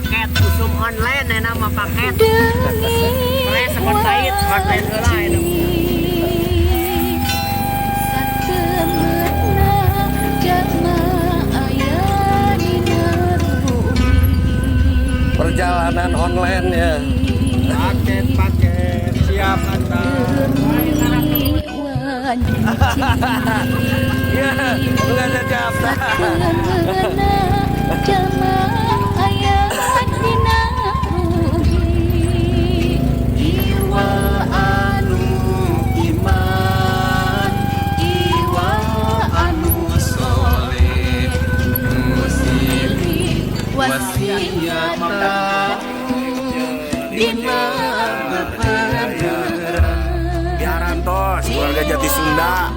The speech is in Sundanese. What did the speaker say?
Paket usum online enak mah paket. Demi Fresh pahit online heula ayeuna. Satemetna jalma aya dina bumi. Perjalanan online ya. Paket paket siap antar. Demi wanci. Ya, bukan siap. Satemetna jalma aya dina bumi. Iwa anu iman, iwa anu soleh, nu silih wasiatan dina bebeneran. Diarantos keluarga Jati Sunda.